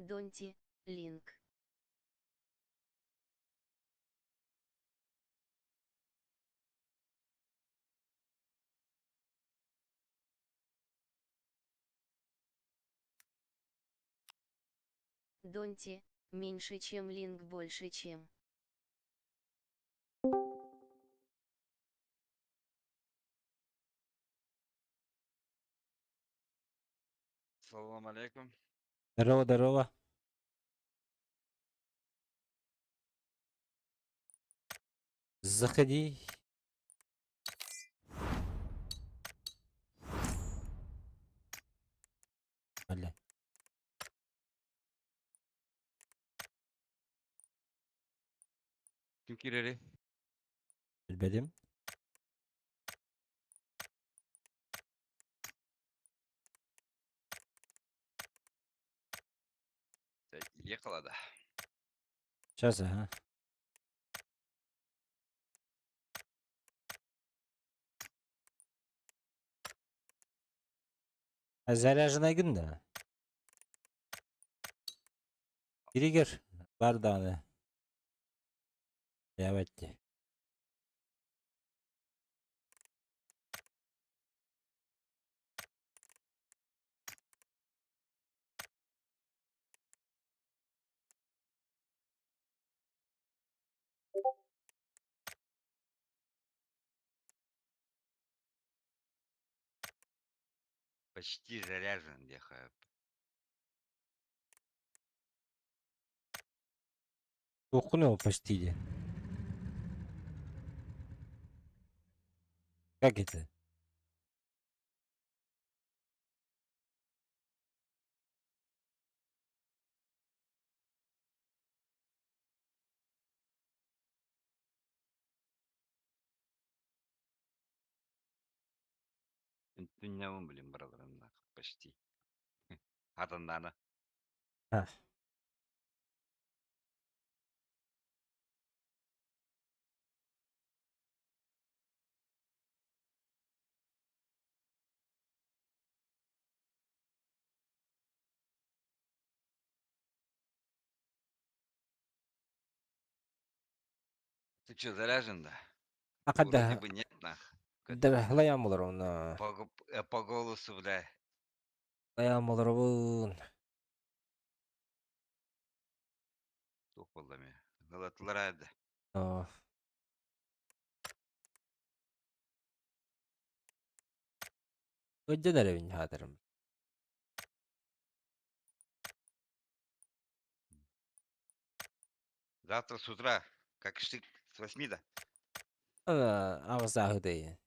Донти, Линк. Донти, меньше чем Линк больше чем. Салам алейкум. Здорово, здорово. Заходи. Бля. Ким киирэрий? Билбэтим. Ехала, да. Сейчас, ага. Заряженный да. Триггер бар даҕаны. Давайте. Почти заряжен, диэхэ. Туоххун почти де. Как это? Түннәвін блин, братан, почти. Атаннана. А. Ты что, заряжен, да? А Вроде когда бы нет, нах. Да, лаям олорон. По голосу, бля. Лаям олоробун. Туох буолла эмиэ. Ылатылар да. О. Ыдьан эрэбин хаатырым. Завтра с утра, как штык, с 8 да? Аҕыс ааһытай.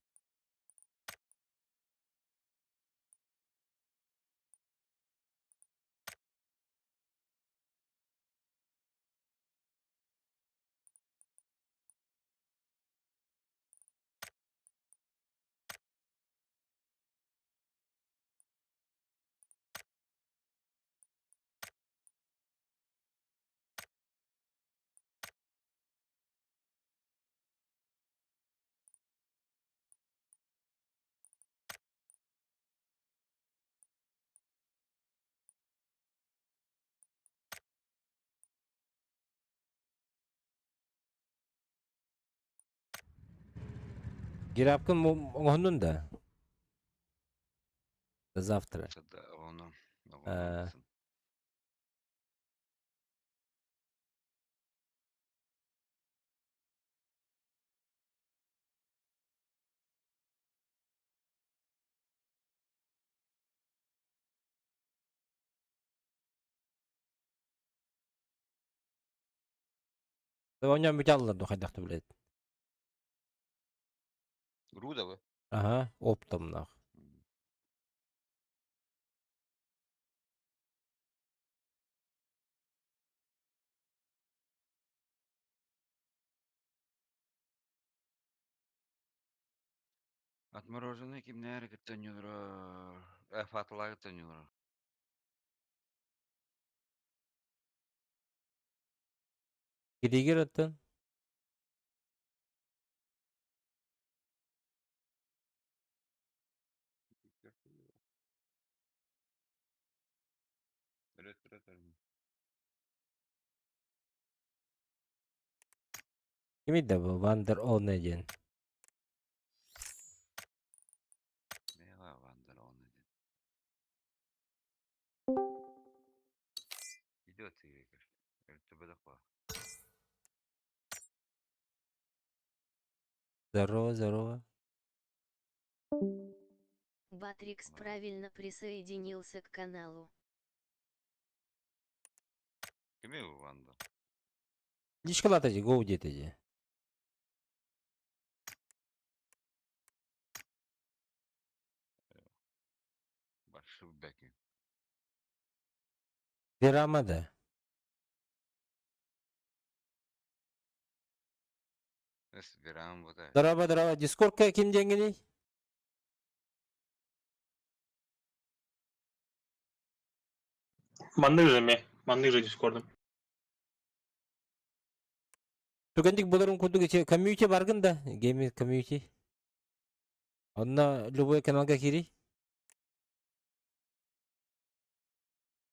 Гирапкын оҥоһуннун да? Завтра. Ону, Э. Оонньоон бүтэ аллар ду хайдах блядь. Рудовы? Ага, оптом нах. Отмороженный кимнээр кытта ньулар. Фатла кытта ньулар. Киригер оттон? Кимий да бу Вандер Онне диэн? Мега Вандер Онне диэн. Идет игрекер. Өлтөбөдөх ба. Здорово, здорово. Батрикс правильно присоединился к каналу. Кими бу Вандер? Личкалата дии, гоу диэтэ дии. Большой бэки. Верама да. Эс Верам вот Здорово, здорово. Дискордка ким диэҥҥиний? Маннык же ме, маннык же дискордом. Түгэнник буларын курдук ити комьюнити баргын да, гейминг комьюнити. Онно любой каналга киирий.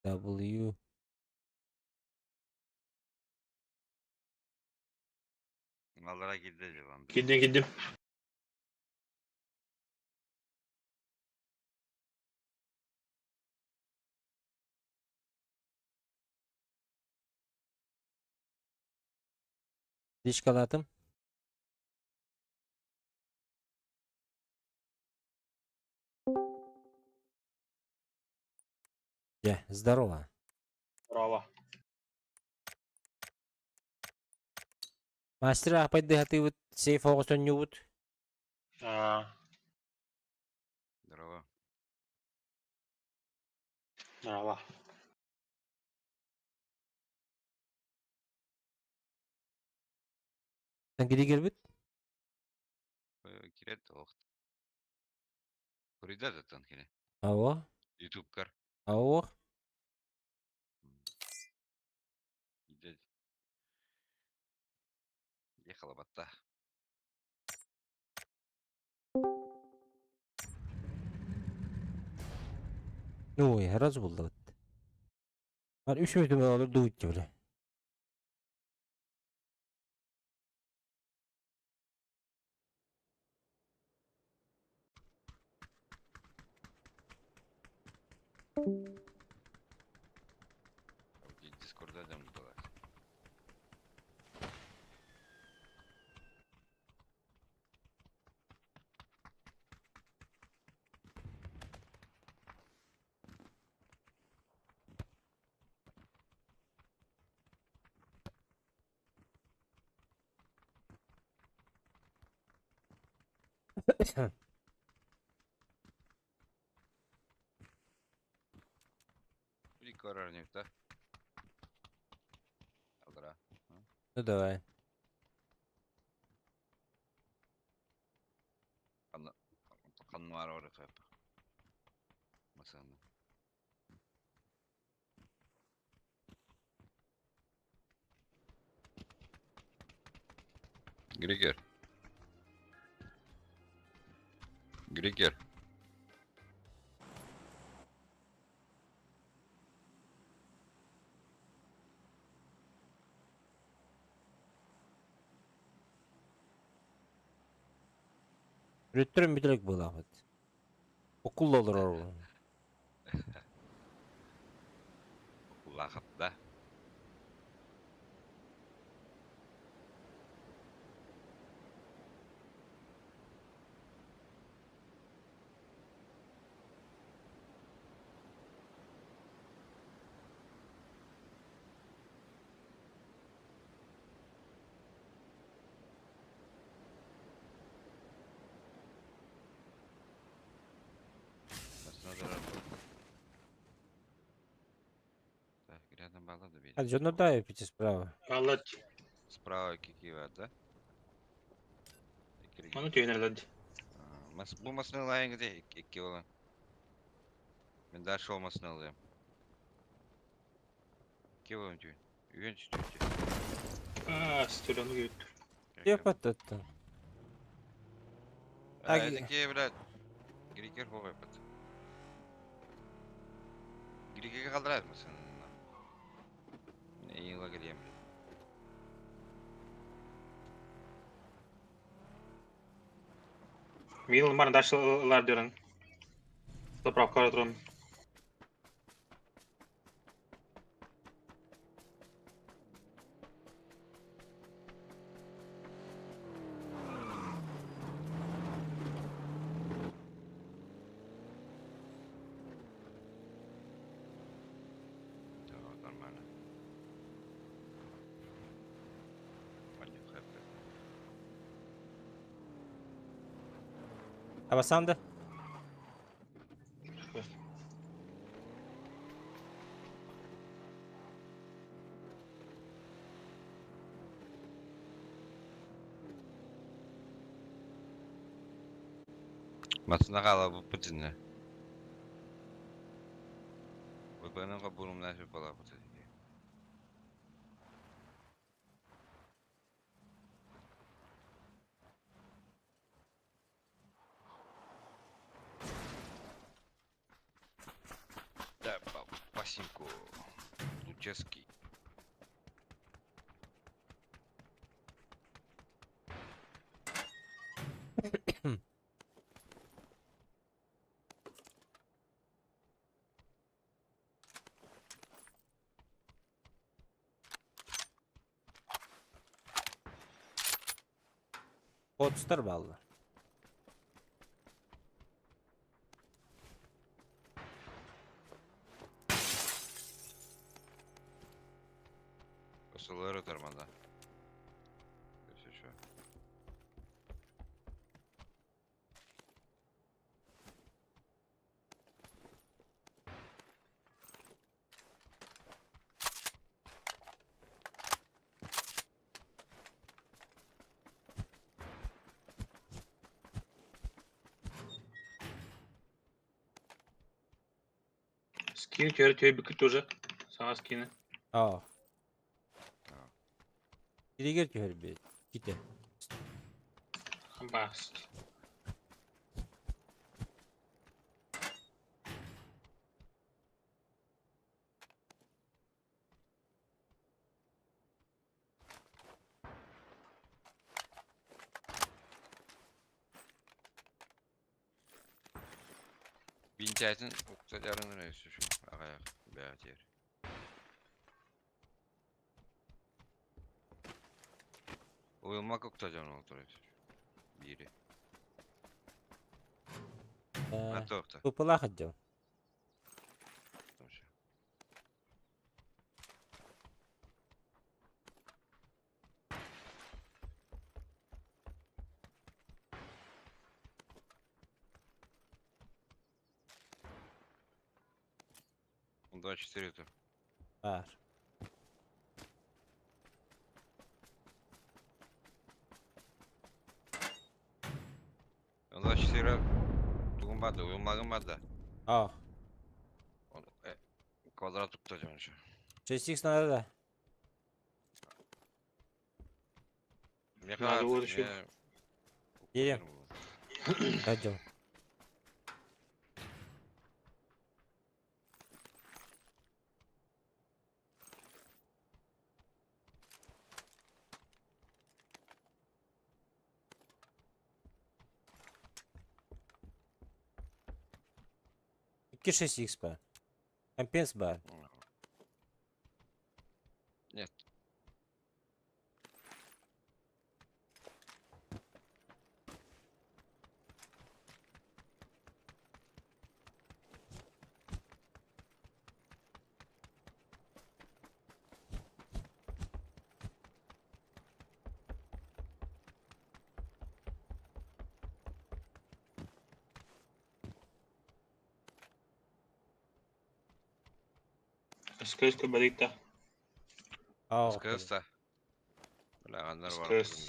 W. Маллара киирдэ дии Вандер. Киирдим киирдим. Личкалаатым. Дьэ, здорово. Браво. Мастер аахпайдыһатыыбыт, сейф оҕо сонньуубут. Аа, Здорово. браво. Киригербит? Кирет охт. Куридат оттон кини. Ао. Ютубкар. Ао. Идет. Ехала батта. Ой, раз буллабыт. Ар үс мүнүүтэ олор дуут бile. Дискорда дем была. Прикорарник, да? Алдра. Ну давай. Канмар оры кып. Масаны. Григер. Григер. Рүттөрүн бүтэлик буолаахпыт. Окулла олорор. Улахат да. Так, рядом баллада бери. А дьонно да пити справа. Аллат. Справа кикива, да? Маны түйенерлер. Бу масны лайын где икки olan. Мен дальше olmasını alayım. İki olan tüyün. Үйен түстү. Аа, стерону күйүттүр. Япаттаттан. А, это блядь. Грикер хоғай пат. Грикерге қалдырады мысын. Ең лагерем. Мин ылмар дальше ылар диэн. Заправка туран. Да, нормально. Понятно, хэппи. Абасанды. Массыына хаалабыппыт иннэ. ВПН-га бурумнаа сөп буолаабыт дии. Да, пасинку. Луческий. Отстар бааллар. Ысылар ытарманда. Өссө шо. Скин теперь тебе бикит тоже. Саҥа скины. Аа. Сиригэр түһэрбит. Ките. Бас. Бинтэтин укталарын өссө шу аҕыйах бэҕэтиэр. Уйулмак уктадьан олтор биири. Антоохта. Тупалаах дьон. 24 это. Баар. 24 тугум баар да, уйулмагым баар да. Аа. Квадрат уктадьан шу. 6x надо да. Надо вот еще. Едем. Пойдем. Икки 6x баар. Компенс баар. Нет. СКС бадыйта. Аа. СКС-та. Бля, СКС.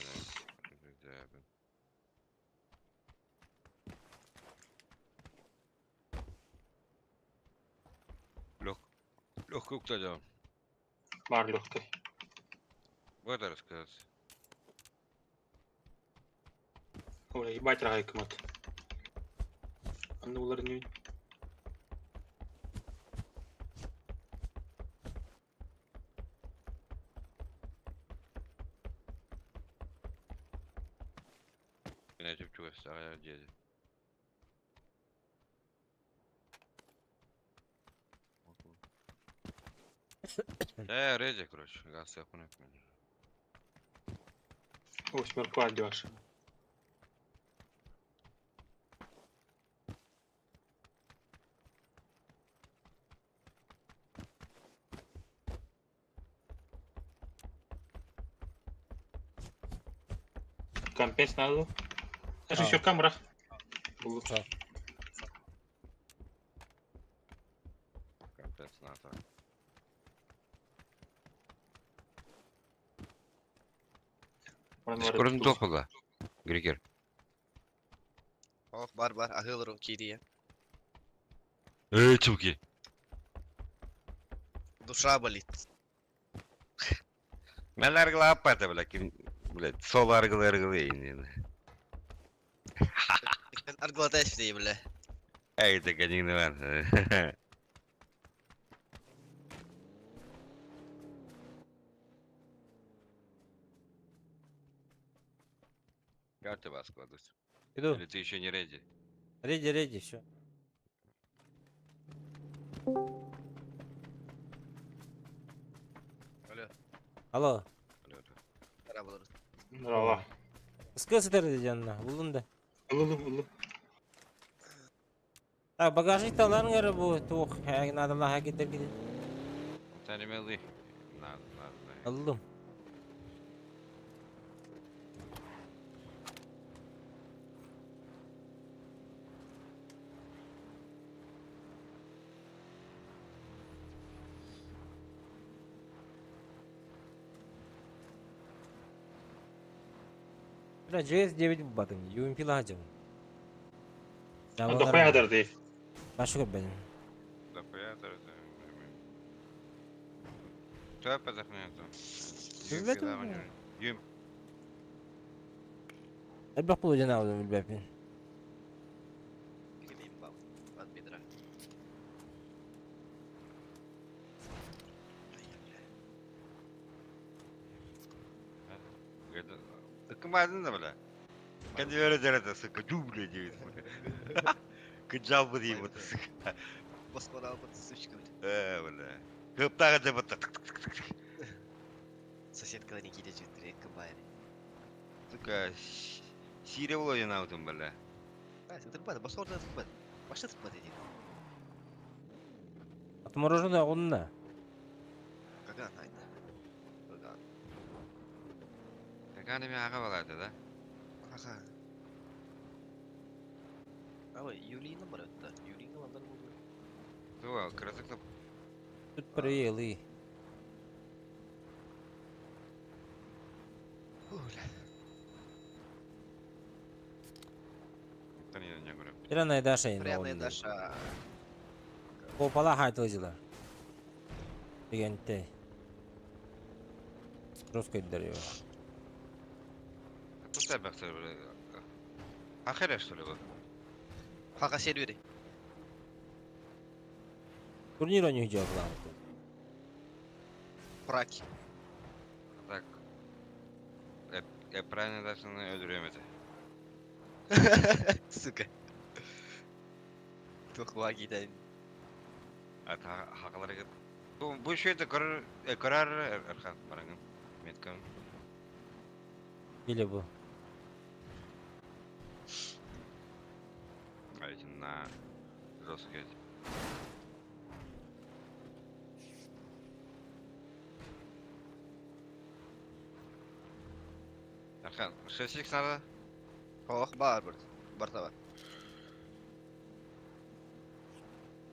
Легкий уктадьан. Баар легкий. Вот СКС. Ой, ебать райкмат. Анны улар не. Мен айтып чугас аҕыйах диэти. Э, ready, короче, газ yapın etmiyor. Восьмерку одежь. Компенс надо. А. Даже еще камера. Был. Капец, надо. Скоро тоқыла. Григер. Ох, бар бар, аһылырым киирие. Эй, чуки. Душа болит. Мен аргыла аппата, бля, ким, блядь, сол аргылы аргылы енді. Аргылата эфтей, бля. Эй, ты канин Иван. Как ты вас кладут? Иду. Или ты еще не ready? Ready, ready, все. Алло. Алло. Алло, алло. Пора было. Здорово. Скысытыр деден, булдun да. Ылы, ылы. Так, багажникта аларың әрі бу туох, надо хакеттер киди. Сәлемелі. Надо, надо, надо. Алдым. Бля, JS9 бадым, UMP лажым. Дохуя дарды. Башы көп бәдім. Дохуя дарды. Töpä tähän. Билбетим. Юм. Элбэх булу жана алдым билбеппин. Билим бал. От бедра. Кымадын да бля. Кадивера жарата, сука, ду, бля, девять, бля. Кыджал бы дейм, вот, сука. Баскона алып, сучка, бля. Э, бля. Кыптага деп вот, тык, тык, тык, тык. Соседка на Никите чуть кабайри. Сука, сире боло жана бля. А, тырбады, басорда тырбады. Башы тырбады дейт. Отмороженное онна. Каган айда. Каган. Каканы мен аға балады, да? Ага. Ава, Юлина бар өтті. Юлина ландар болды. Туа, красықты Тут проелы. Бля. не көріп. Пираная Даша енді. Пряная Даша. Попала хайтылжылар. Дегенте. Русский дарьё. Тут бақсы, бля. Ахере, что ли, бұл? Хака сервері. Турнир у них делал. Праки. Так. Правильно Дашаны öldürüyorum eti. Сука. Тухва гиден. Хақалары Бу бу şeyde karar karar Erkan бараңын. Меткам. Или бу. На жесткий. Erkan, 6x надо? Ох, бар бар. Бар таба.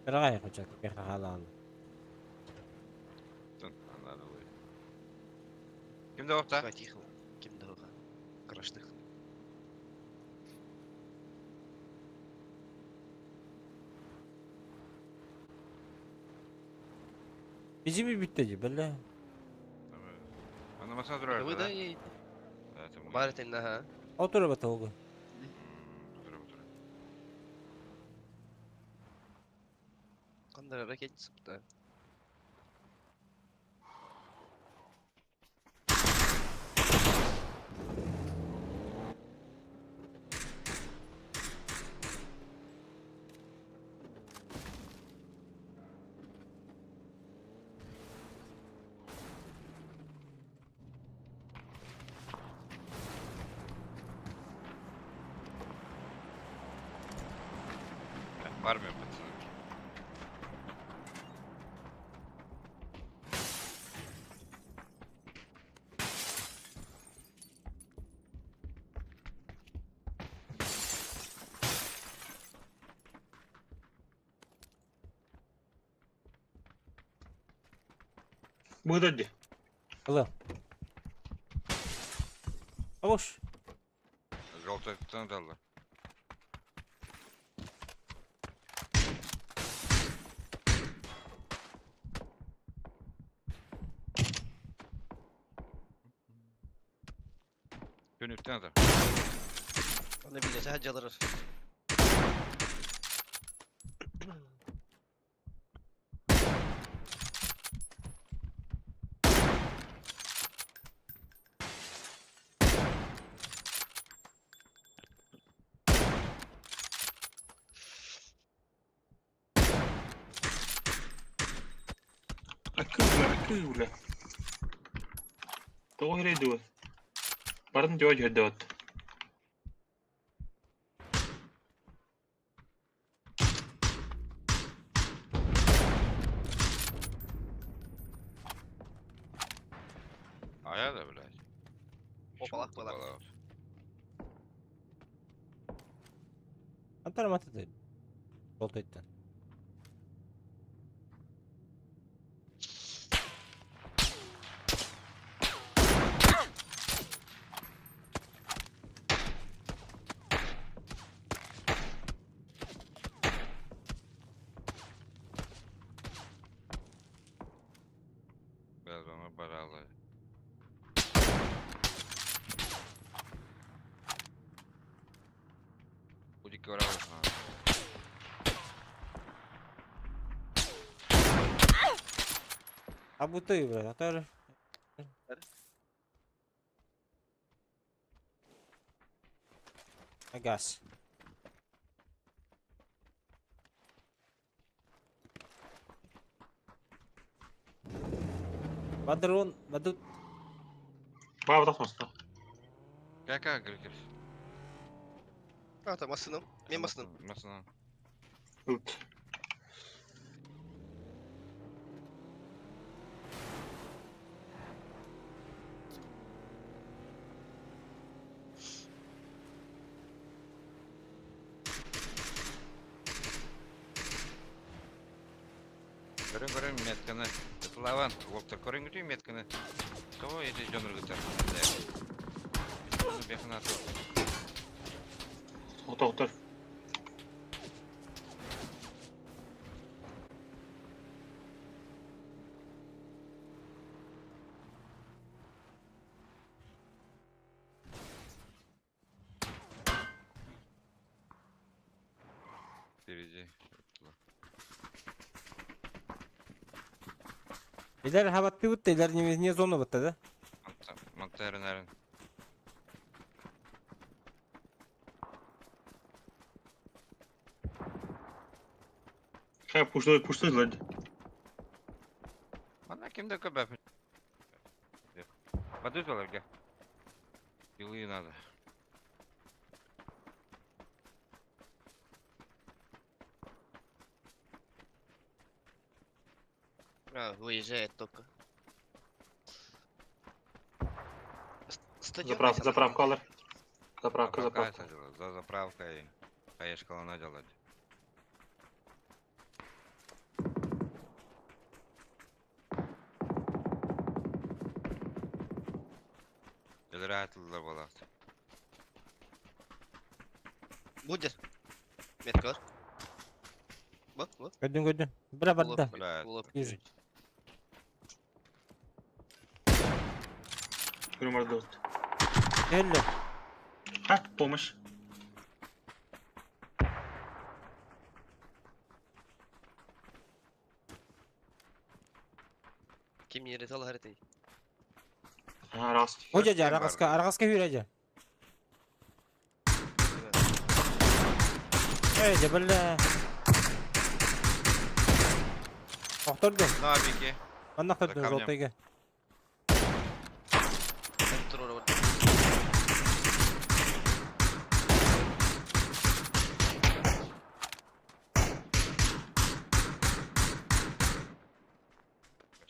Пирагай хочак, пирага Надо будет. Кимде опта? Тихо. Кимде оға? Крашных. Бизи битте бля. Аны масына турар. Вы да и бар этен ага. Отура баталгы. Кандай ракет сыпты. Фармим, пацаны. Быда ди. Ыла. Ош. Желтый дала. Көнүктен атар. Оны билесе хаджалар. Акыла, акыла. Тоҕо ирэйдигэ? Барын дьуо дьөрдөт. Ая да, блядь. Опалах балах. Антар мататы. Болтойттан. Biraz ona baralı. Будик орал. А будто и брат, атар. Агас. Бадрон, бадут. Баабатах маста. Кака грикер. Ата масыным. Мен масыным. Масыным. Ыт. Көрін көрін метканы. Лаван, Волтер көрін күтүй метканы. Кого эти жоныр гытар? Бехана Отоқтор. Впереди. Илер хабатты бутты, илер не не зона бутты да? Монтерин әрін. Хай пушлы, пушлы лади. Ана кимде көп әпін. Бадут оларға. Илы надо. А, выезжает только. Стадион Заправка, заправка алар. Заправка, заправка. За заправкой. Поехала на делать. Делератылар болады. Будет. Метка бар. Бу, бу. Көдүн көдүн. Бра барда. Бля, Вижу. Көрүм Элле. Ха, помощь. Ким yeri tal haritayı. Ага, раз. Hoca ja, аргаска, аргаска хүрэ жа. Эй, жабалла. Охторду. На, беги. Анна охторду За камнем. жолтойга. Ben tur orada.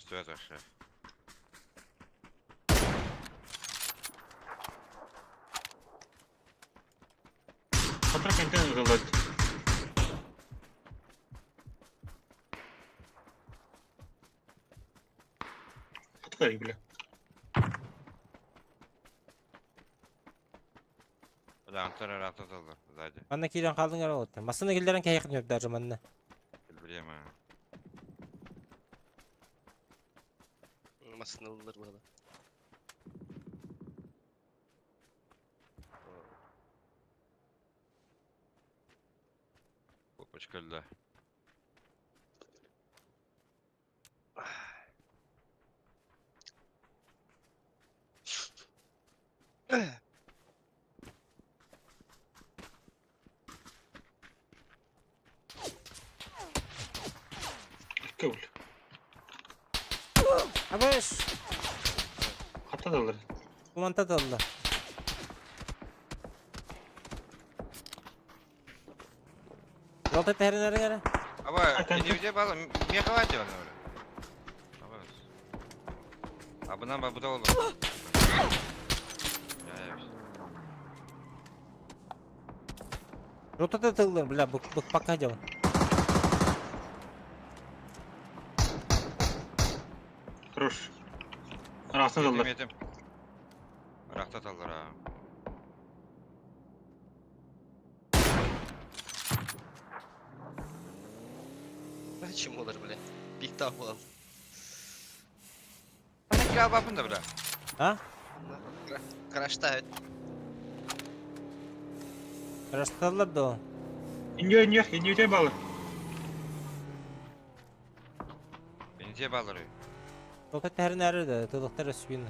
Көстүбэт вообще. Хатра кэнтэн ылыллар. Хатка бля. Бля, Антон ыраата тыллар, сзади. Манна киирэн хаалдыҥ эрэ олоттон. Массыына киллэрэн кэһиэххин сөп даже манна. Время. Массыына ылылар быһыылаах. Опачка өллө. Көл. Абыш! Хатта да ылар. Куманта тылла. Жолта тэрин эрэ эрэ. Аба, иди бала, мехала дьон бля. Аба. Абынан ба буда oldu. Ya, ya. Жолта тыллар, бля, бык бык пока дьон. Хорош. Арасына Yetim ылар. yetim. Irak'ta tallar ha. Чем олар, бля? Биг там буолан. Ана кira бапын да бля. А? Краштают. Расталлар да. Иньо, иньо, иньо те балы. Beni diye bağlar. Жолта тэрин эрэ да, тылыктар өспүн.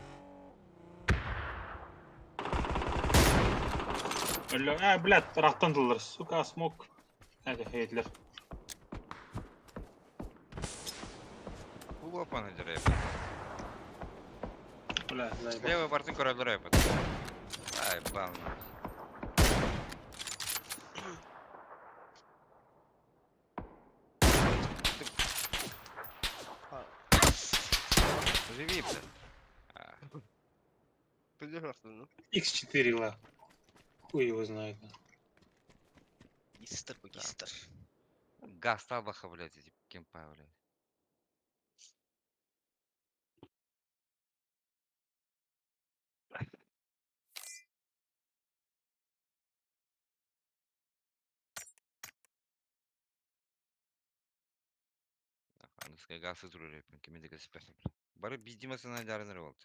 Өллө. А, блядь, тарахтан ылар. Сука, смок. Hadi, heyetler. Bu опаны dire. Бля, заебал. Левый бортын көрөлөр yapın. Ay bal. Живи, бля. А, Билер ну. X4 ла. Хуй его знает. Гистер, бу гистер. Газ табаха, блядь, эти кемпа, блядь. Аныска газ турur yapın. Kimi de kasıp Barı bizdimasına darınır oldu.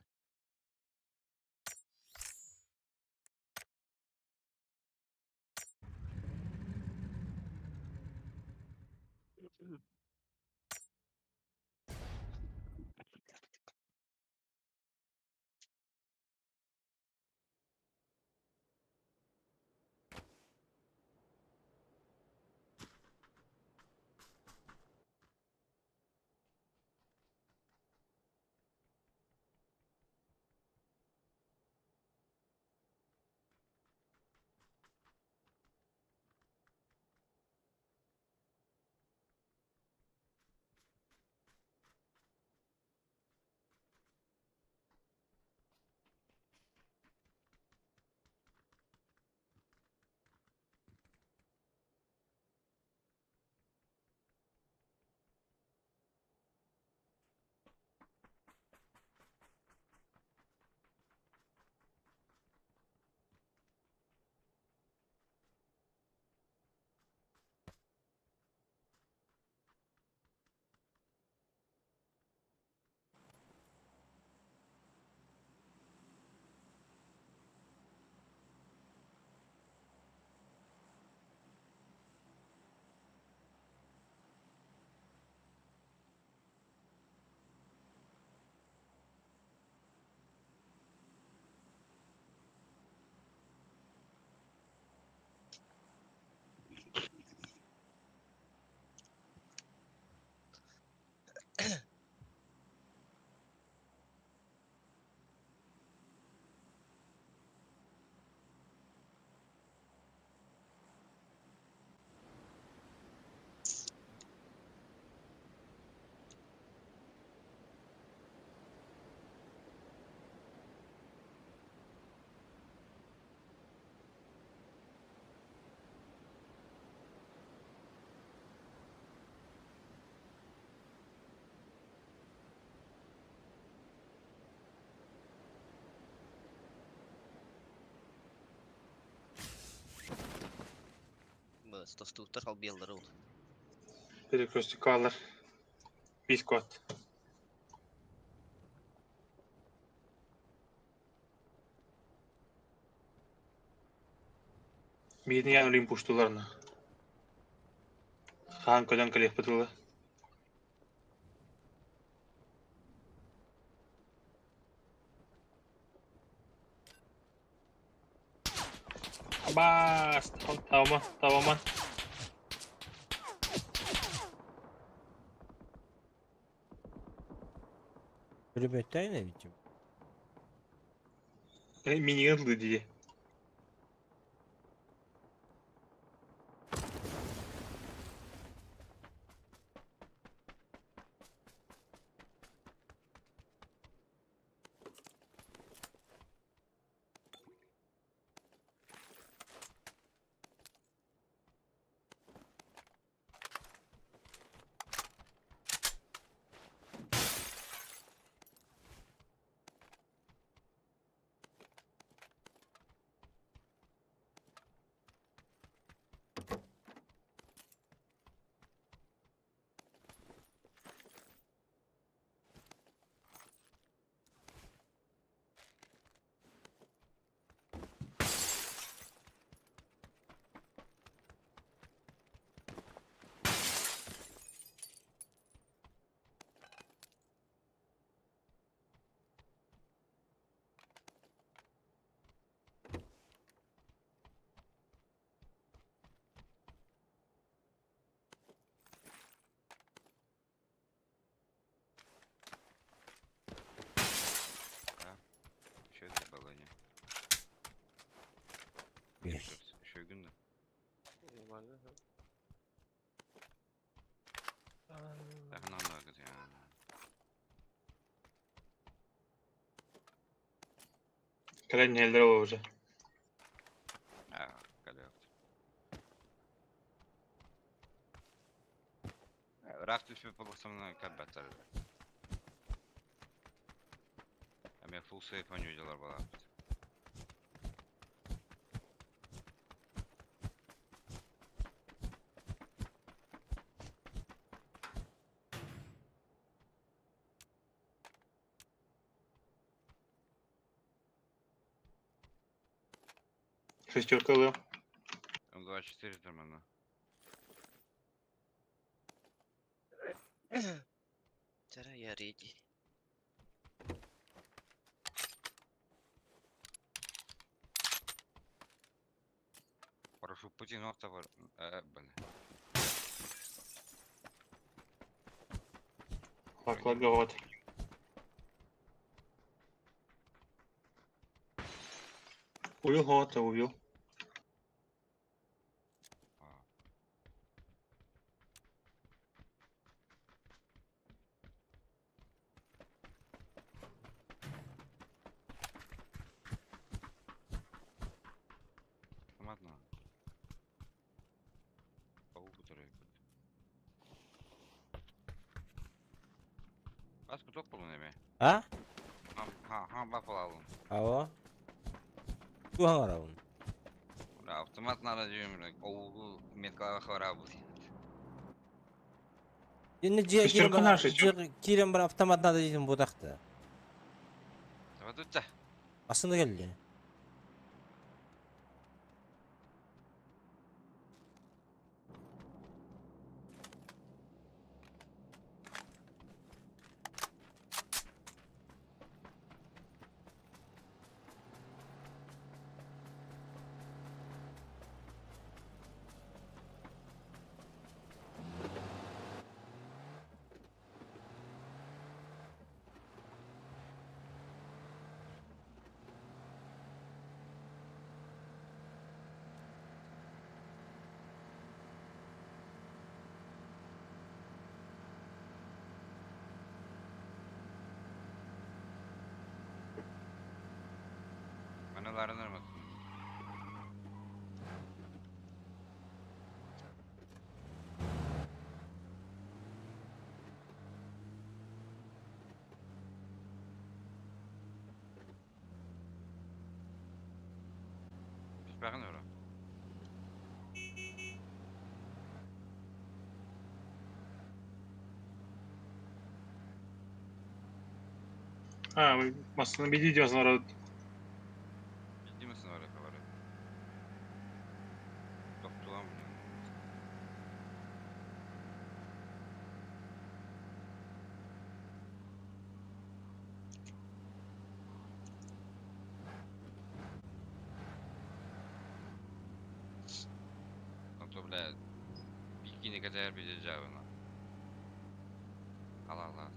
Тостууттар халбыйаллара ол. Перекрестик алар. Бискот. Биирин ян өлүүм пуштуларына. Хаан көтөн кэлиэхпит ыла. Бас, тавама, тавама. Пулеметтай эбит. Минигэн ылыы дии. Еще это было не. Еще күн да. Тахнан да кыз я. Кэлэн иһэллэр ол уже. А, кэлэ. Ыраах түспүт буоллахтарына кэлбэттэр. Эмиэ full safe оонньууллар буолаахпыт. Шестерка ылыам. М24 нормально. Чара я ready. Прошу Путин автовар. Блин. Лаклага вот. Убил кого-то, убил. А. Ладно. Паук, который. Бас куток булун эме. А? Ха, ха, бап алалым. Ава. Туһаҥарабын. Бля, автомат надо дьүм, оулу меткалара хара бу. Енді же Шестерка наша, чё? киирэн бар автомат надо диэн буолбатах. Давай тут. Ассында кэллэ. Аналарынар мı? Түспэҕин ора. А, массыына биди диэн народ. Иди мы снова говорю. Тохтулам, блин. А то, бля, бикини катер бежавына. Ала ала.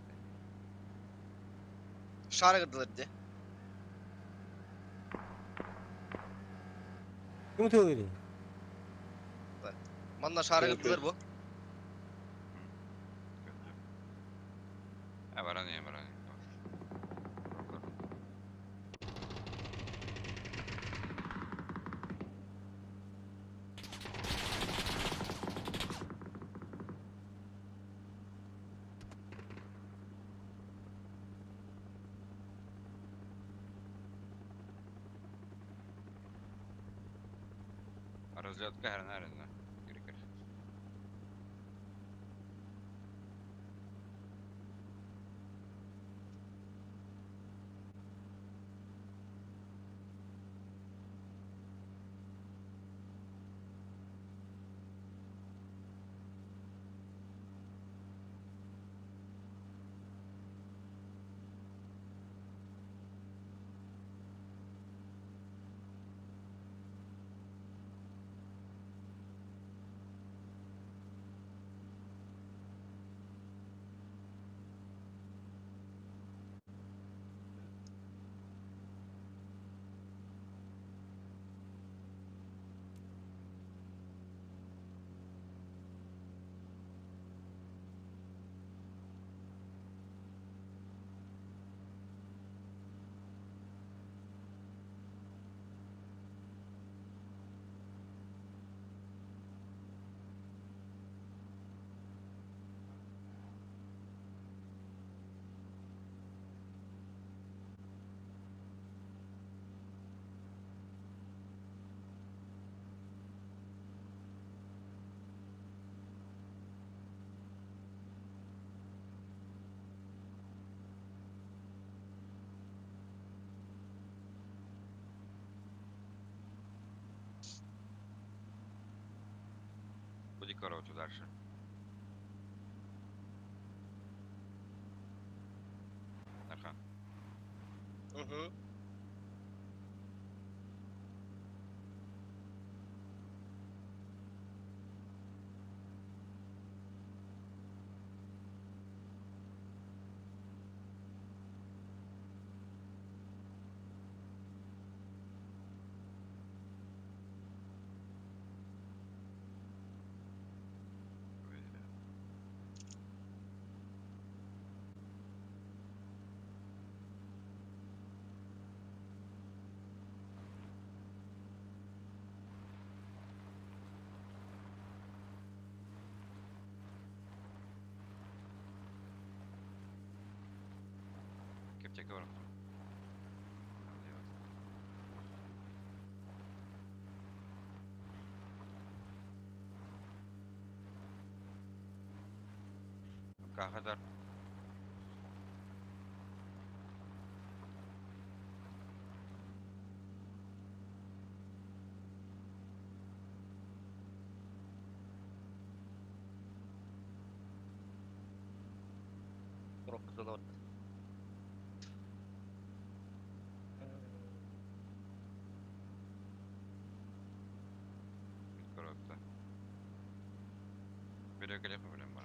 Шары кырдылар дии. Ким тылырый? Манна шары Көр, кырдылар бу. А, баран я, баран. Разлетка хернарина. Буди короче дальше. Аха. Угу. Кептеке бар. Кахадар. Рок зона бар. Коротко. Берег проблем бар.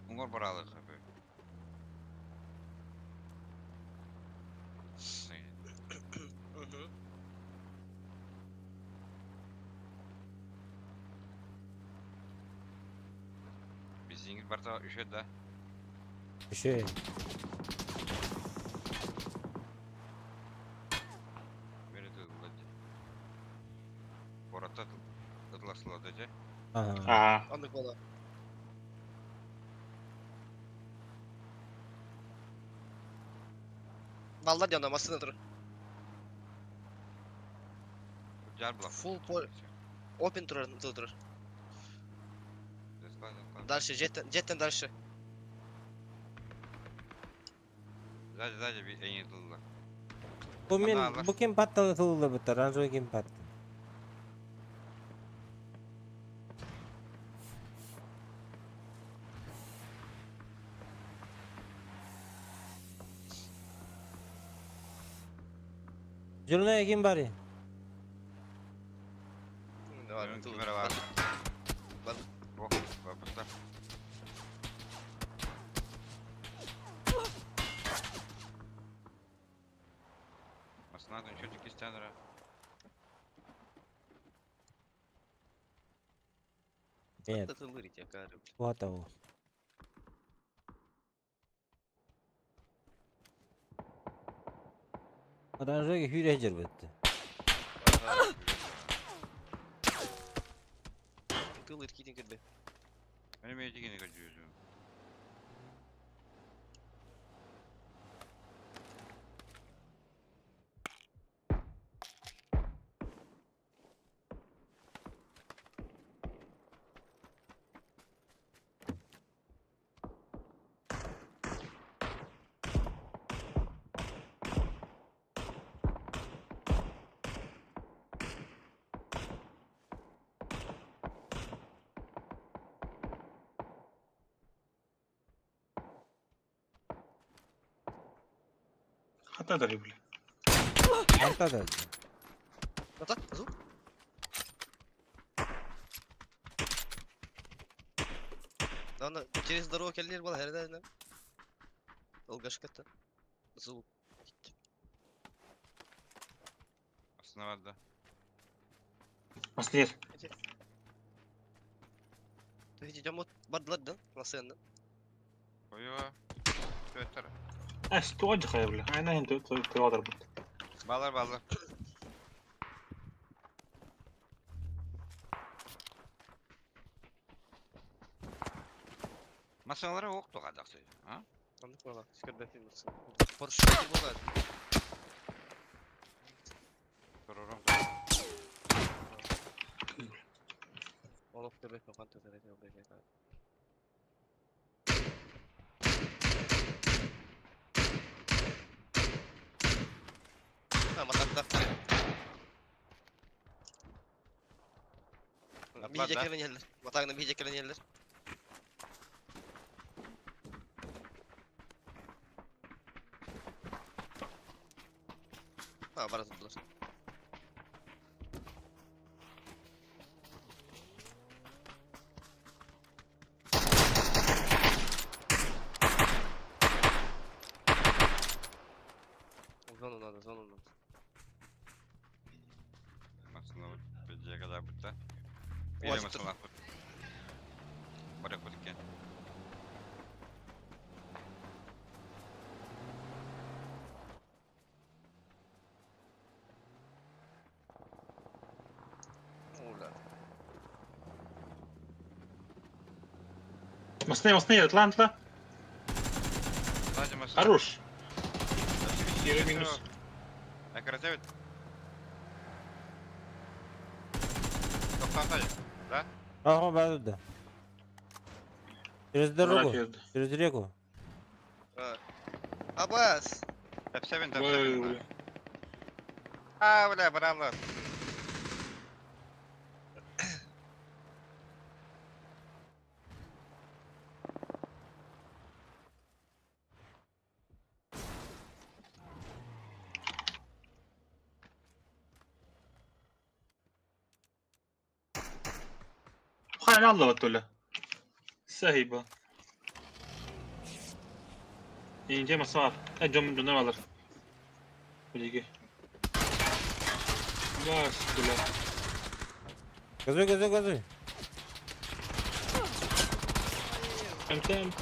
Уңор баралы хапы. Угу. Бизиңит барта үшөт да. Еще. Бери тыллади. Бората тылласлады же. Ага. Ага. Аннык бала. Баллар диэн массыына турар. Жар була. Full pol open турар, турар. Дальше, жеттен, жеттен дальше. Сзади, сзади, эң тылла. Бу мен Ана, бу ким паттан ытылды бит, оранжевый ким паттан. Зеленая ким бары? Бар, Кимер бар. Бар. Ох, бапыста. Масына счетчик истянра. Нет, вот того. Оранжевый хүрэ жербетти. Тылыр китин кирде. Benim evde kaçıyorsun. Хата да бля. Арта да. Ата, звук. Ана через дорогу келдер бала herden. Долгашката. Звук. Aslında vardı. Маслер. Идем бардылар да, насыяндан. Koyu. Twitter. Эс туаджы бля. Айна хин туадыр бут. Bağlar bağlar. Masalara yoktu kadaksı. Ha? Anlık bala. Скорбе фильм. Порше була. Sorurum. Олов көрбе калган төтөрөт. А, матакта. Atlar Бийже да. келен елдер. Матагына бийже келен елдер. А, бара tutdular. Зону надо, зону надо. Masına bece'ye kadar burada. Bir de Ulaştır. masına put. Bırak bu dükkan. Ула. Масне, масне, Атлантла. Sadece masına. Хорош. Первый минус. Акротевит. 90 sadece. Да? Ага, барды. Через дорогу, Ракет. через реку. Абас! Tap 7 tap Ой, 7. бля. А, бля, bravo. Хай алла туля. Сахиба. Инже масар. Эджом дунар алар. Билиги. Бас бля. Газуй, газуй, газуй. МТ МТ.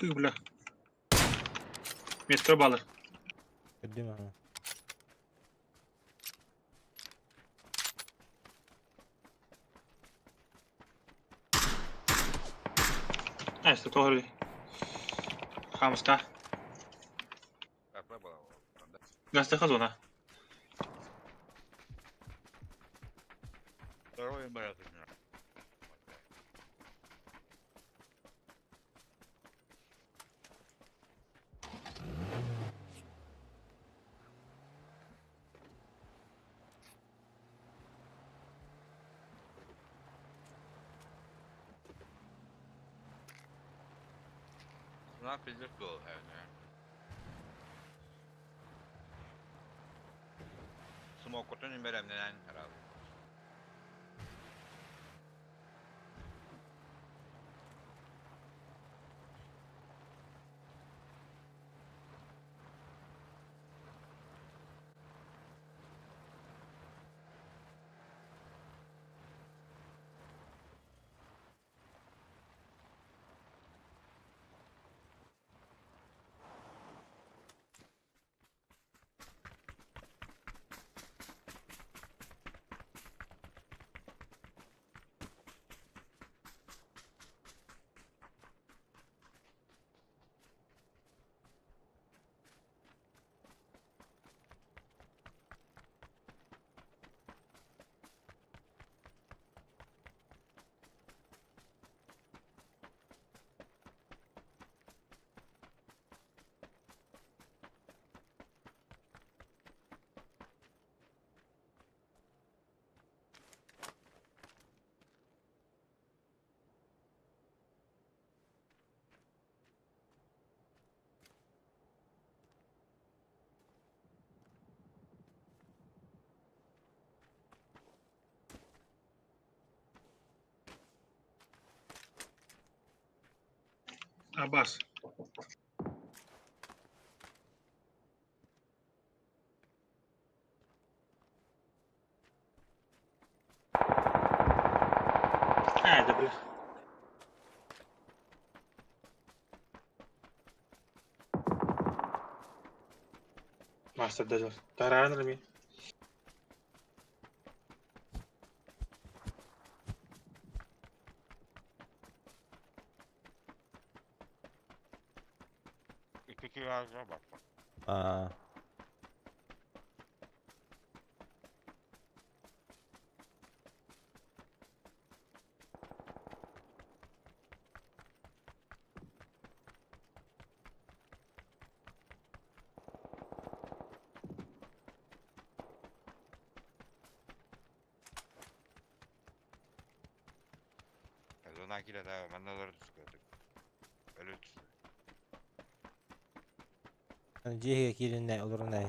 Кы, бля. Метро балыр. Көрдүм аны. Эсте тоҕо Хамыска. Апа была. Гастаха зона. Второй брат у меня. Она пиздец был, наверное. Смок, не берем, не раз. Абас. А, да бля. Мастер даже. Таранами. Икки бак. Аа. Зона киле да, манналар түскөтүк. Өлүт. Дьиэһигэ киириннэ олорунна.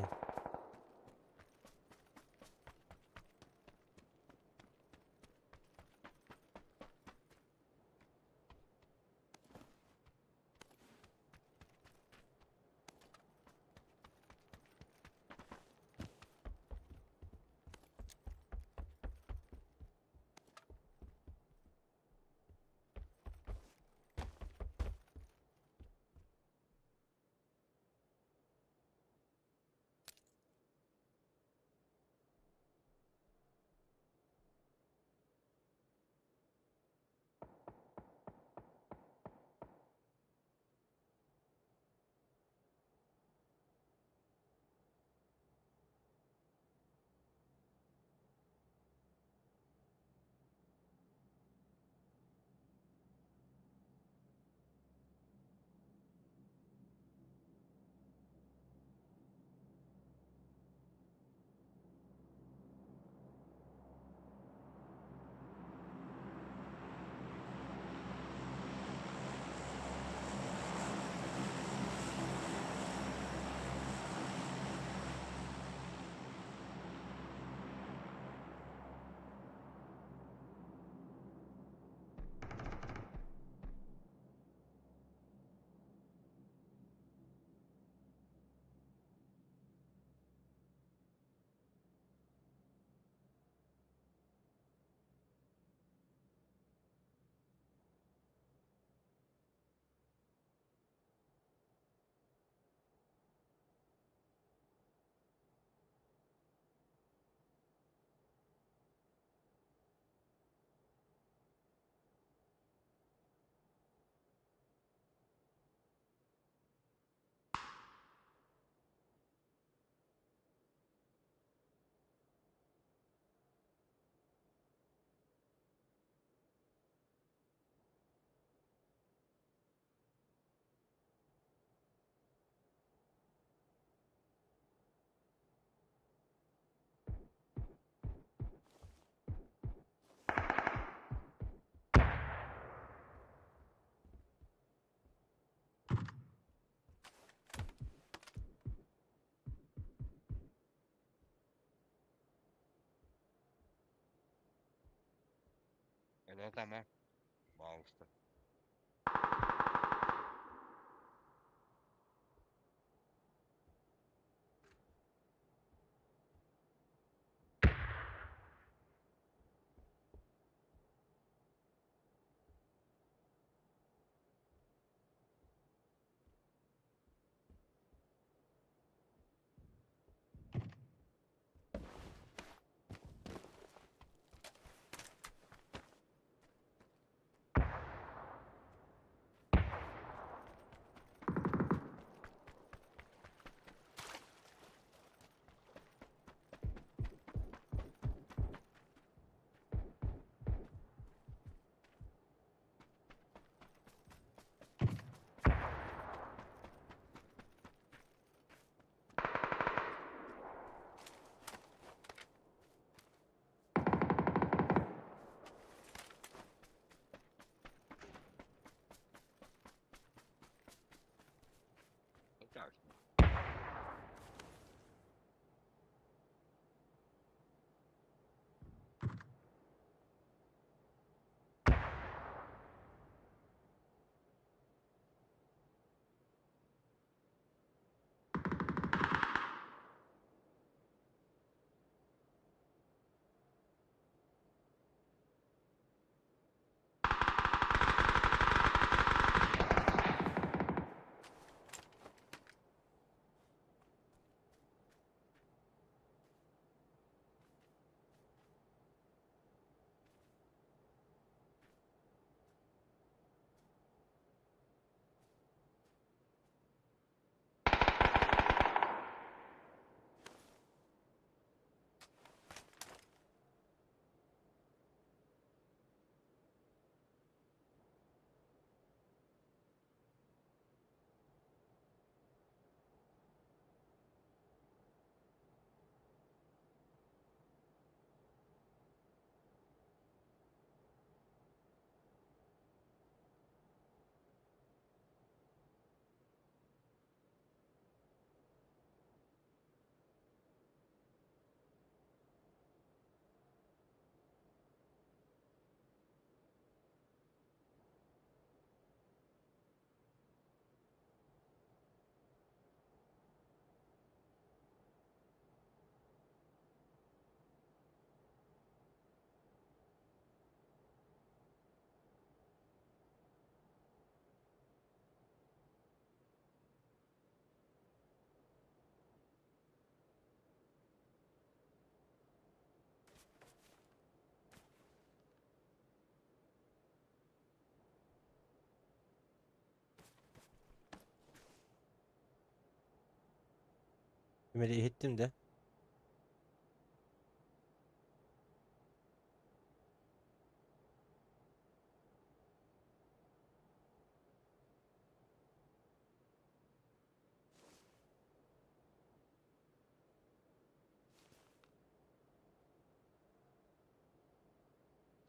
Это там, а? Пожалуйста. Так. Ömer'i иһиттим да.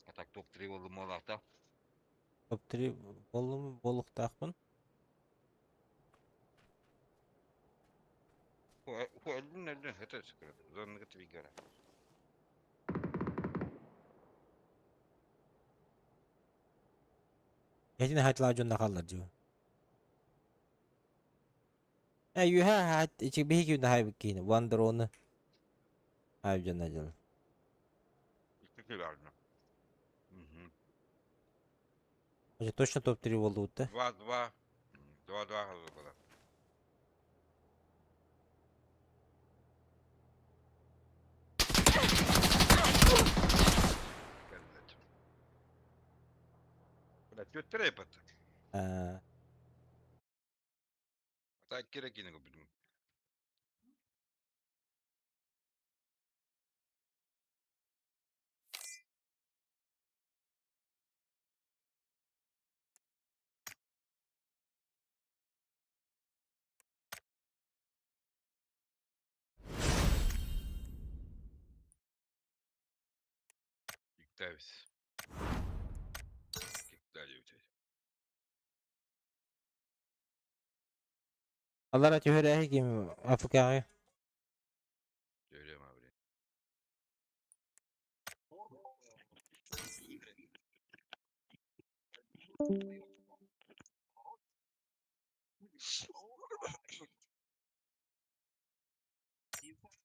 А так топ-3 болду молакта. Топ-3 боллум болуктаахпын. Өлдүн өлдүн это секрет. Зонныгы твигера. Этин хатла дьонно хааллар дьу. Э юха хат ичи биһи күн хайбыт киһини one drone хайб дьонно дьыл. Икки киларны. Угу. Уже точно топ-3 болдубут да. 2-2. 2-2 было. Бля, түөттэр эпат. Э, Так керек кини билим. Иктабис. Иктабис. Аллара түһэрээһи ким Африкаҕа. Görüyorum abi.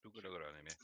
Тугу көрөн эмиэ.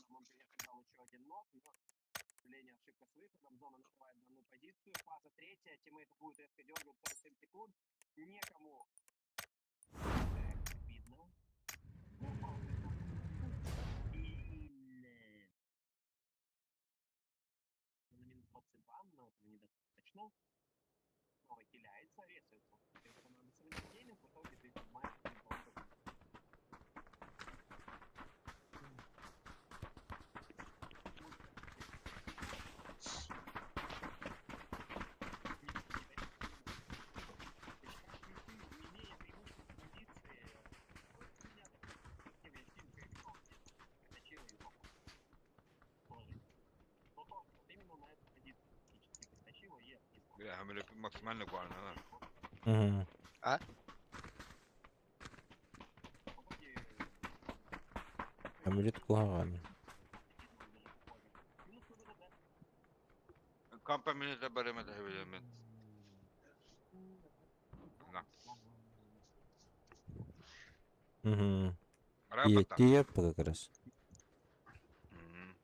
Бля, хамелек максимально куана. Мгм. А? Амулет куһаҕан. Кампа минута барыма тахабилемен. На. Мгм. Рапата. Тиийэ как раз. Мгм.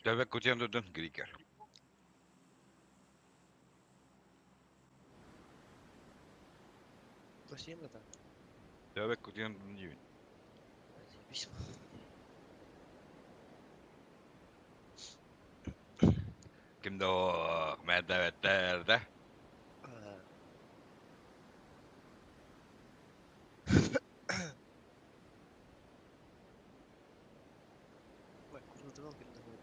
Төбе кутен дудун грикер. Пластин это? Төбе кутен дудун дивин. Заебись. Кимде о, мәдәвәттәрдә. А, Ой, курва, давал, говорит, давай.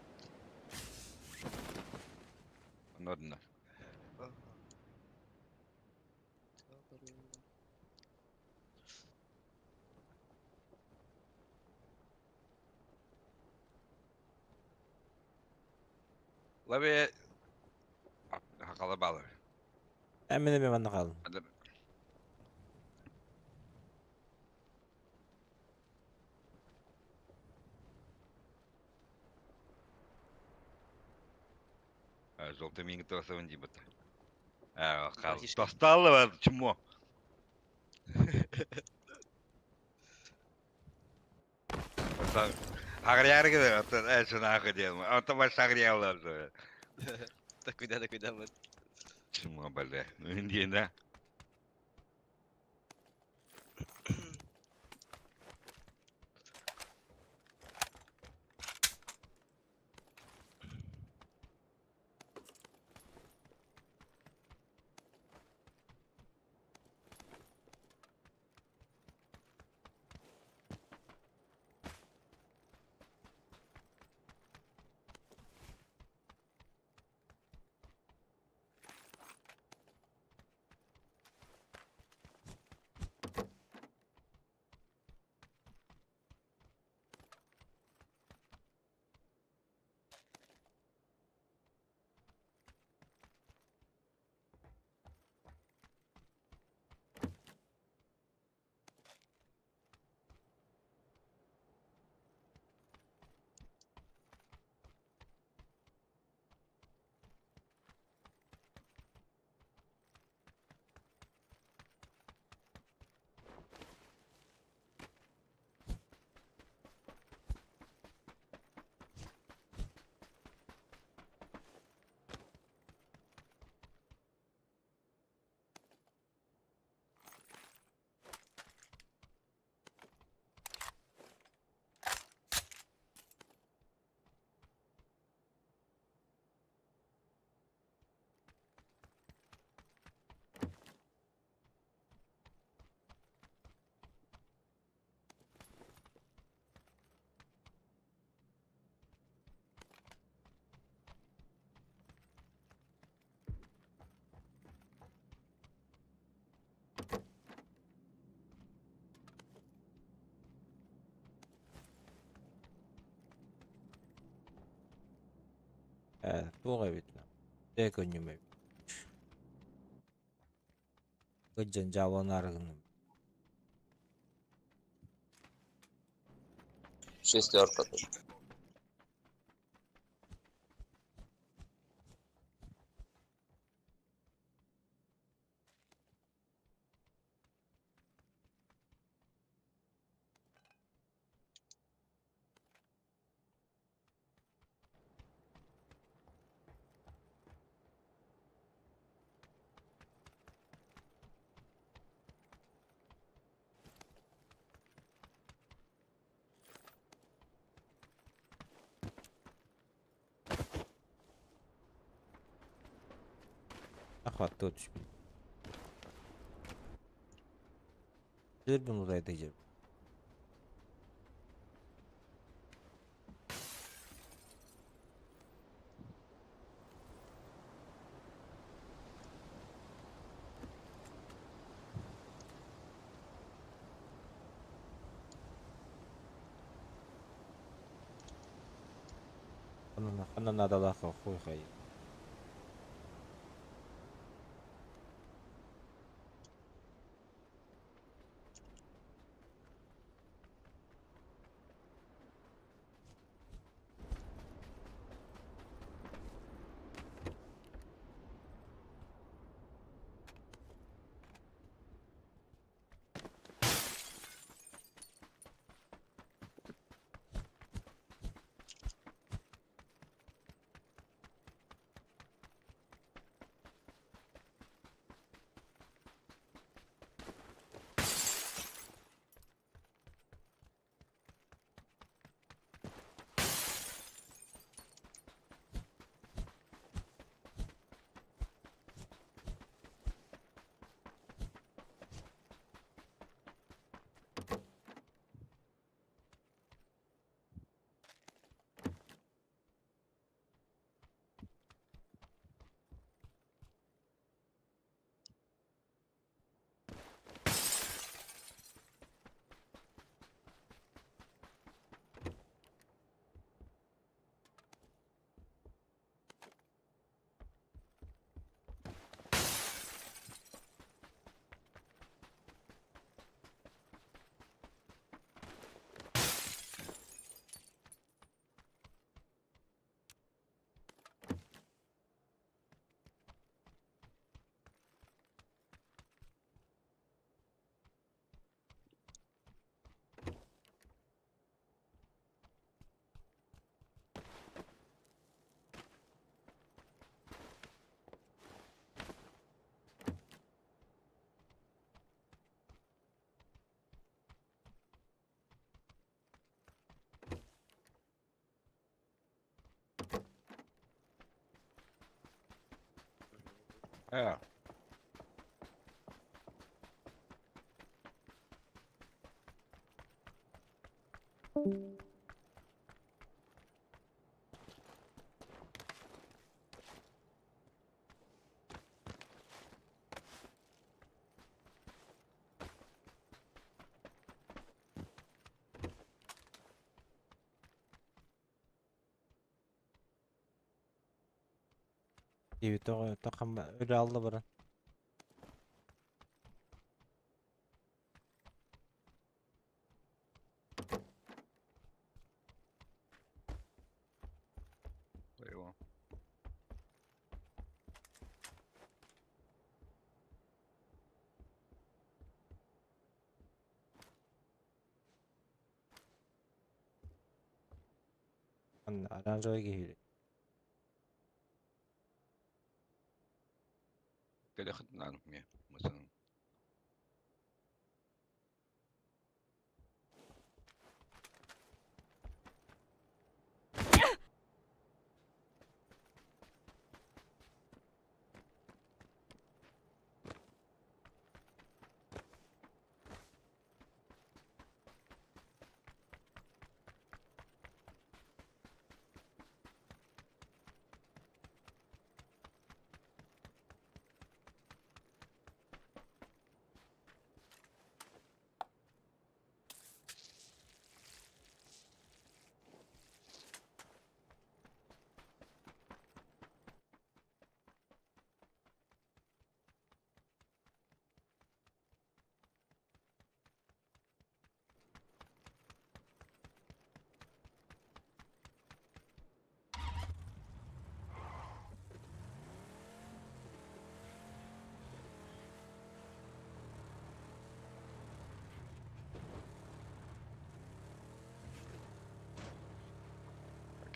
Нодна. Ага. Добро. Лабе хакала балы. Эмин эми манна хаалын. Адам Желтый минг тосовын дибат. А, хал. Братишка. Достало чмо. Агряр гыды, это нахуй делал. А то больше агрял. Такой да, такой да, вот. Чмо, бля. Ну, иди, да. Туох эбит? Дэ көнньүм эбит. Кыдьан дьааланаары гынным. Шестерка тут. Охват түспүт. Дүрбүн улайда жеп. Ханна наадалаах хуй хай. Ja. Тоҕо өлө алла баран. Eyvah. Оранжевый киһи. Кэлэхит наан мне مثلا.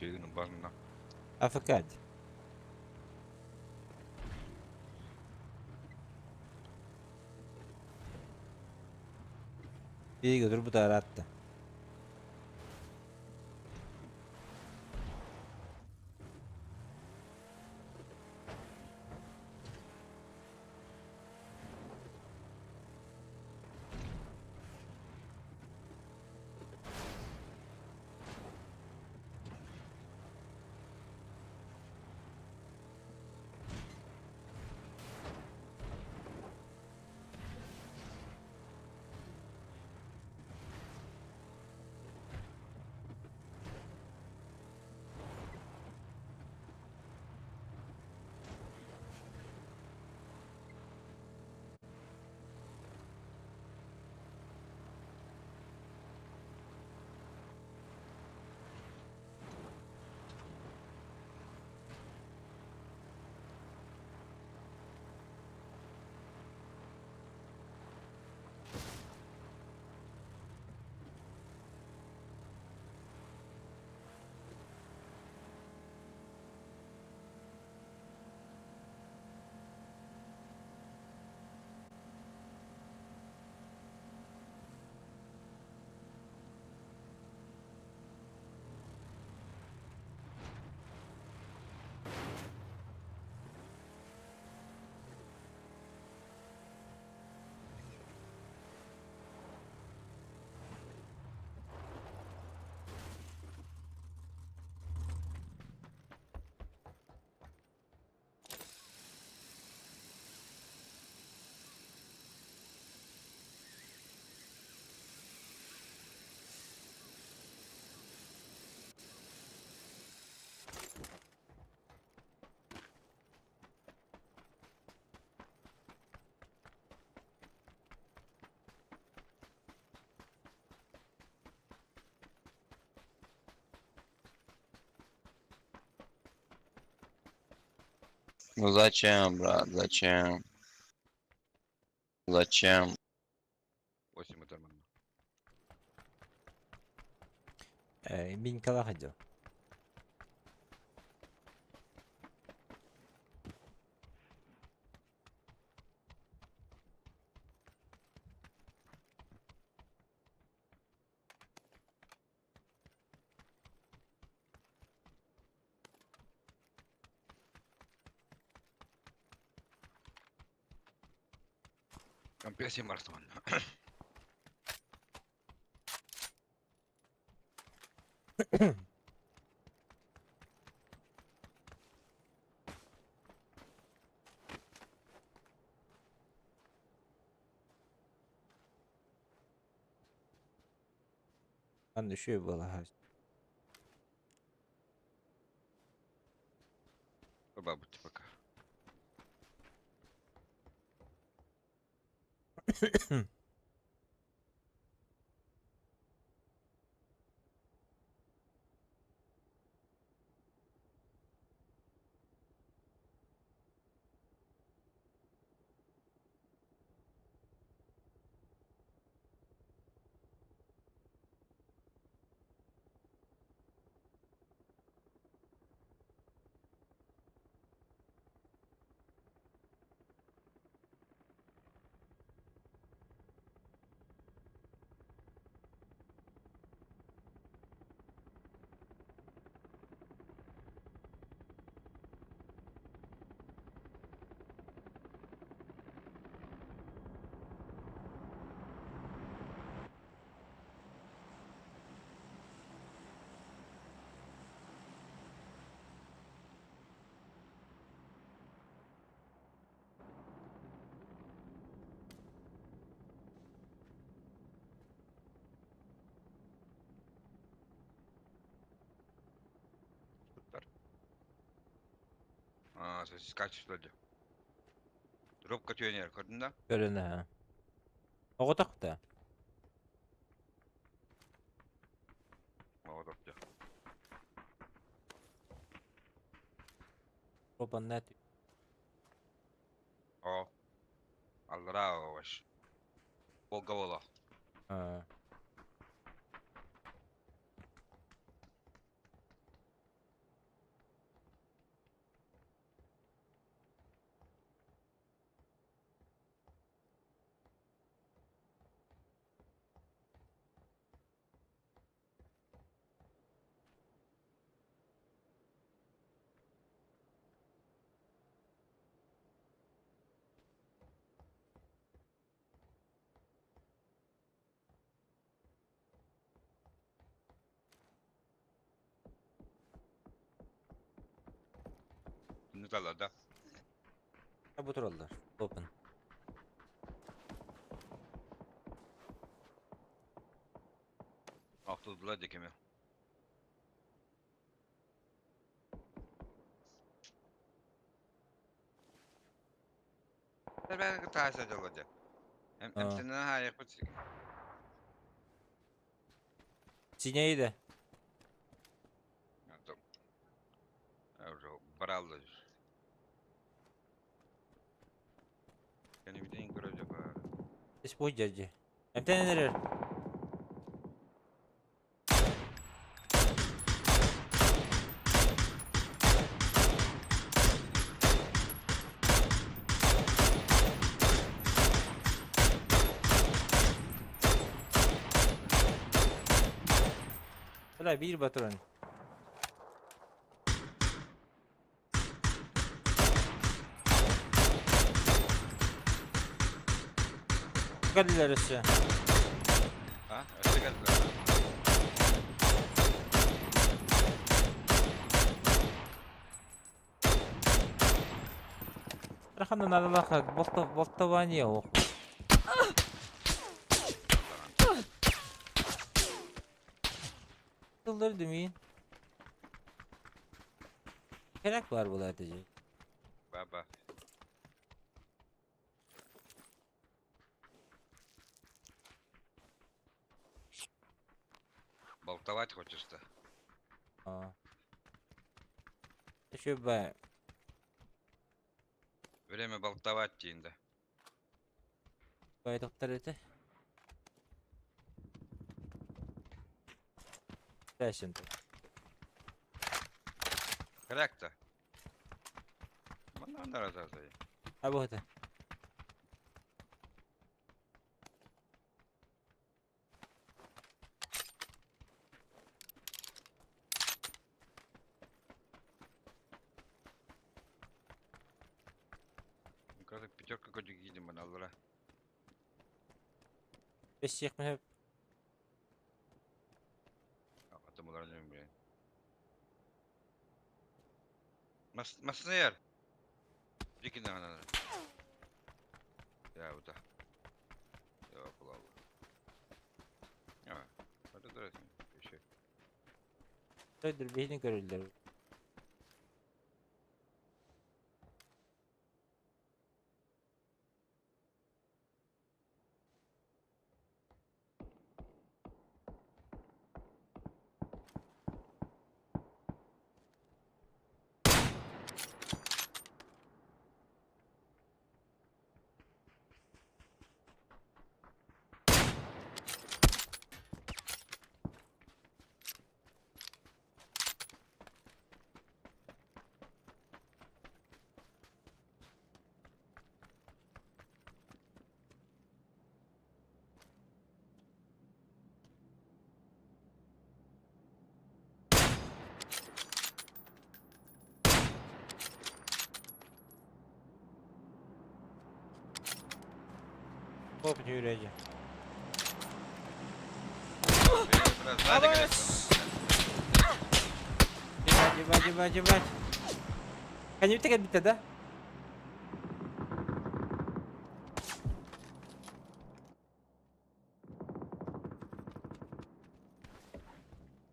Кыын барна. АФК. Биги dur bu da arattı. Ну зачем, брат, зачем? Зачем? 8 этер манна. Мин кала ходил. Компрессия Марса манна. Ан еще было. Бабути пока. Супер. А, качество ли. Дробка түйенер, көрдің да? Көрін ha. Оғытақ та. Молодок. Робаннат. О. Аллара оваш. Волга вола. А. Ыталлар да? Бу тураллар. Open. Охтулдулар дикими. Ben taas edildi. Hem А. hem senin ha yakıt. Синяйда. Бралды. Кени биден көрөжө бар. Эс бу дядя. Эмтен эрер. Бля, биир батырын. Калилер өссө. Ha? Öte geldiler. Раханна надалаха болта болтование ох. Тыллар демейін. Керек бар бұл әтеже. Баба. Болтовать хочешь-то? А. Еще бы. Время болтовать дейін. Бай доктор это. Дальше. Корректно. Мана наразазай. А вот это. Қазір пятерка көтек едім мына аллара. Бес всех мы Атым олар не білейін. Масына ер. Дикин ана. Я вот. Я құлау. А, это да, еще. Өйдір бейін көрілдер. Хоп, не үрәжі. Biraz daha da gerek. Ебать, ебать, ебать, ебать. Коньюк теген бітті, да?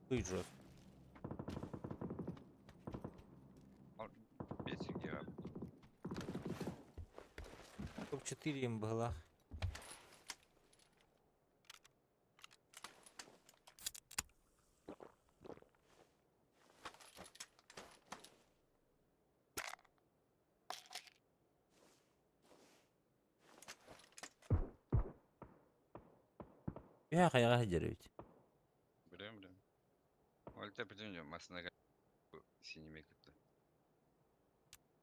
Хуй жёст. Бесик я. Топ-4 им была. Я хайга хажарыбит. Білем, білем. Ол тәпіден жо, масына синеме кетті.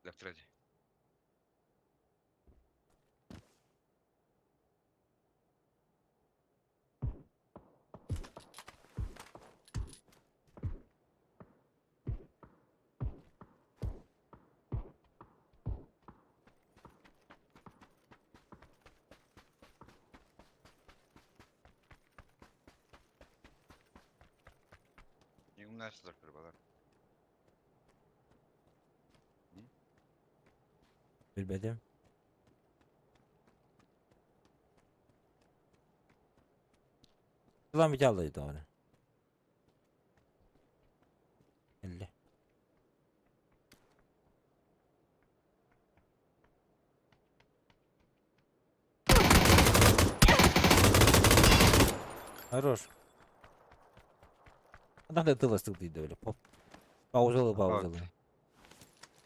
Лаптыради. Умнашылар бір балар. Билбэтим. Ылан бүтэ даҕаны. Эллэ. Хорош. Адам да тыластык дейді бile. Поп. Паузалы паузалы.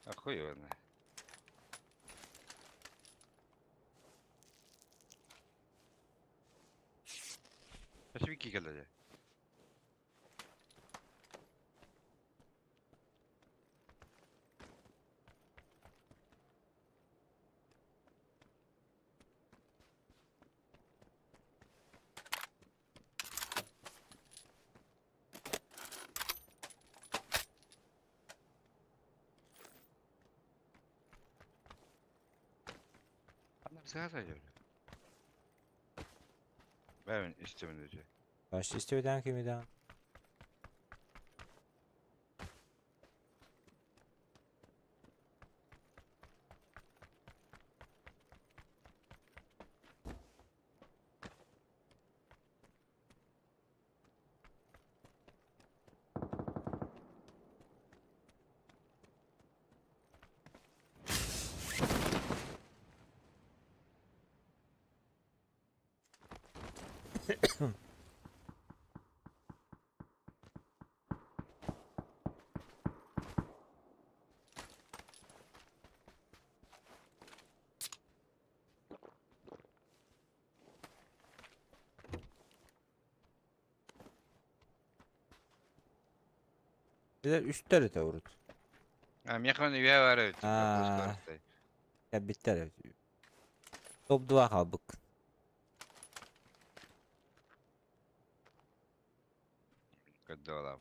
А хуй его знает. Спасибо, кэллэ. Бэйбин истэбин дии. Баш истебеден кимиден. Билер үстер эте урут. А, механ үйе бар эбит. Аа. Я биттер. Топ 2 халбык. Көддө.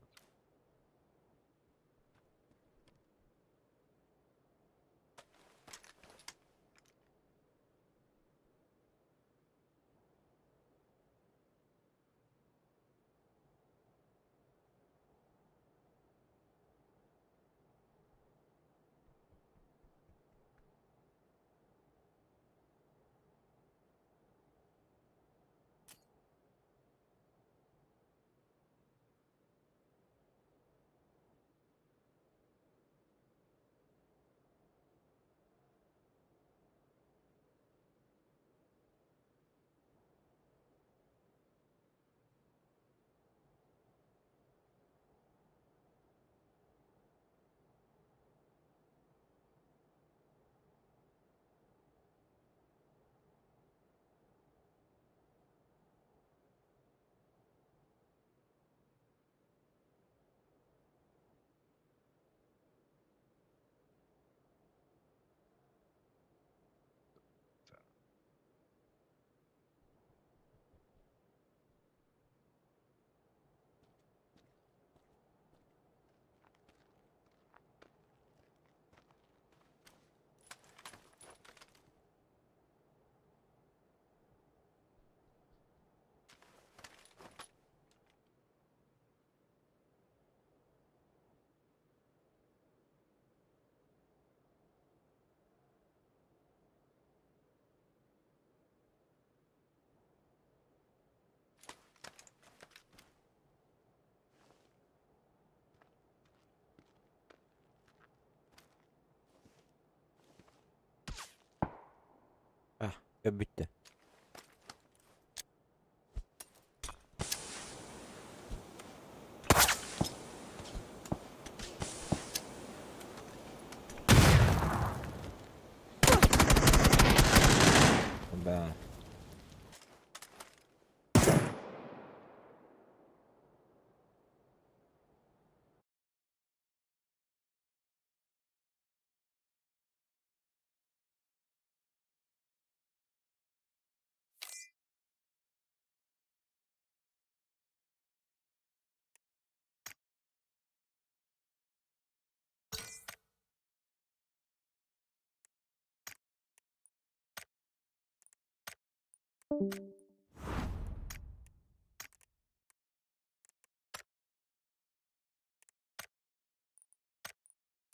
Bitti. Ben.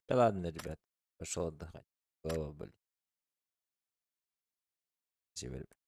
Да ладно, ребят. Пошел отдыхать. Голова болит. Дьиэбэр.